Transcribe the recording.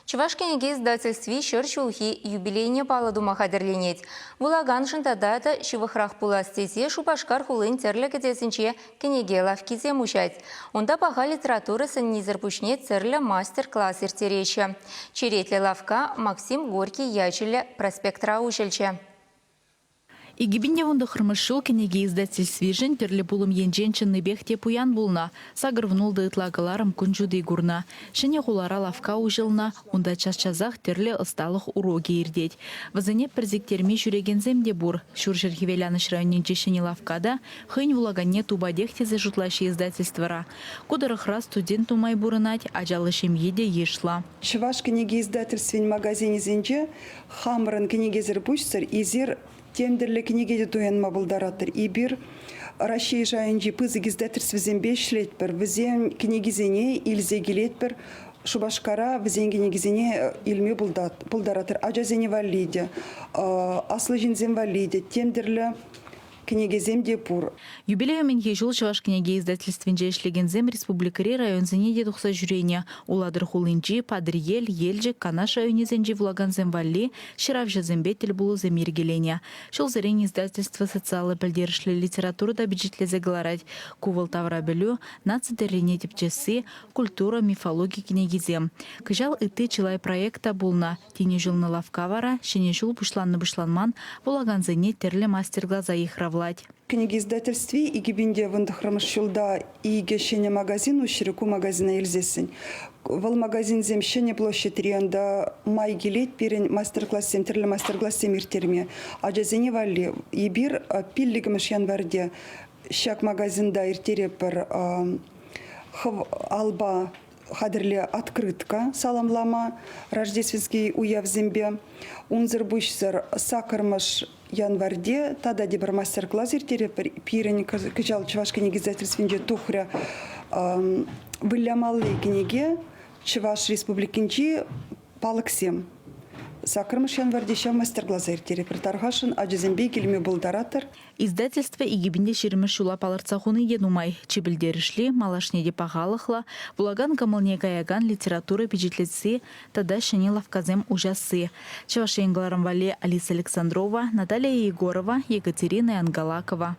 Чӑваш кӗнеке издательстви ҫӗр ҫулхи юбилейне паллӑ тума хатӗрленет. Вулаканшӑн тата та ҫывӑхрах пулас тесе Шупашкар хулин тӗрлӗ кӗтесӗнче кӗнеке лавккисем уҫать. Унта паха литература сӗннисӗр пуҫне тӗрлӗ мастер-класс ирттереҫҫӗ. Черетлӗ лавкка Максим Горький ячӗллӗ проспектра уҫӑлчӗ. 2019 ҫул кӗнеке издательствишӗн тӗрлӗ пулӑм енчен чӑннипех те пуян пулнӑ. 80 ытла кӑларӑм кун ҫути курнӑ. Ҫӗнӗ хулара лавкка уҫӑлнӑ, унта час-часах тӗрлӗ ӑсталӑх урокӗ иртет. Вӗсене пӗр сиктерми ҫӳрекенсем те пур. Ҫурҫӗр Хӗвеланӑҫ районӗнчи ҫӗнӗ лавкка та хӑйӗн вулаканне тупатех тесе шутлаҫҫӗ издательствӑра. Ку тӑрӑхра студент нумай пурӑнать, ачаллӑ ҫемье те йышлӑ. Чӑваш кӗнеке издательствин магазинӗсенче хамӑрӑн кӗнекесӗр пуҫсӑр эсир тем тӗрлӗ кӗнеке те туянма пултаратӑр. Эпир Раҫҫей шайӗнчи пысӑк издательствӑсемпе ӗҫлетпӗр. Вӗсен кӗнекисене илсе килетпӗр. Шупашкара вӗсен кӗнекисене илме пултаратӑр. Ачасене валли те, аслӑ ҫынсем валли те тем тӗрлӗ кӗнекесем те пур. Юбилей умӗнхи ҫул Чӑваш кӗнеке издательствинче ӗҫлекенсем республикӑри районсене те тухса ҫӳренӗ. Улатӑр хулинчи, Патӑрьел, Елчӗк, Канаш районӗсенчи вулакансем валли ҫыравҫӑсемпе тӗлпулусем йӗркеленӗ. Ҫулсерен издательство социаллӑ пӗлтерӗшлӗ литература та пичетлесе кӑларать. Ку вӑл таврапӗлӳ, наци тӗррине тӗпчесси, культура, мифологи кӗнекисем. Кӑҫал ытти чылай проект та пулнӑ. Тин уҫӑлнӑ лавкка вара Ҫӗнӗ ҫул пуҫланнӑ-пуҫланман вулакансене тӗрлӗ мастер-класа йыхравлать. Кӗнеке издательстви 2019 ҫулта икӗ ҫӗнӗ магазин уҫрӗ. Ку магазина илсессӗн. Вӑл магазинсем ҫӗнӗ площадьре унта май килет пирӗн мастер-классем, тӗрлӗ мастер-классем ирттерме. Ачасене валли эпир 5 январьте ҫак магазинта ирттеретпӗр хӑв алпа хатӗрле открытка саламлама рождественский уявсемпе. Унсӑр пуҫсӑр саккӑрмӗш январьте тата тепӗр мастер-класс ирттеретпӗр. Пирӗн кӑҫал Чӑваш кӗнеке издательствинче тухрӗ вылямалли кӗнеке Чӑваш Республикинчи палӑксем. Саккӑрмӗш январьте ҫав мастер-класа ирттеретпӗр. Тархасшӑн ачасемпе килме пултаратӑр. Издательство 2020 ҫула палӑртса хуни те нумай. Чи пӗлтерӗшли, малашне те пахалӑхлӑ, вулакан кӑмӑлне каякан литература пичетлесси тата ҫӗнӗ лавккасем уҫасси. Чӑваш Ен кӑларӑм валли Алиса Александрова, Наталия Егорова, Екатерина Ангалакова.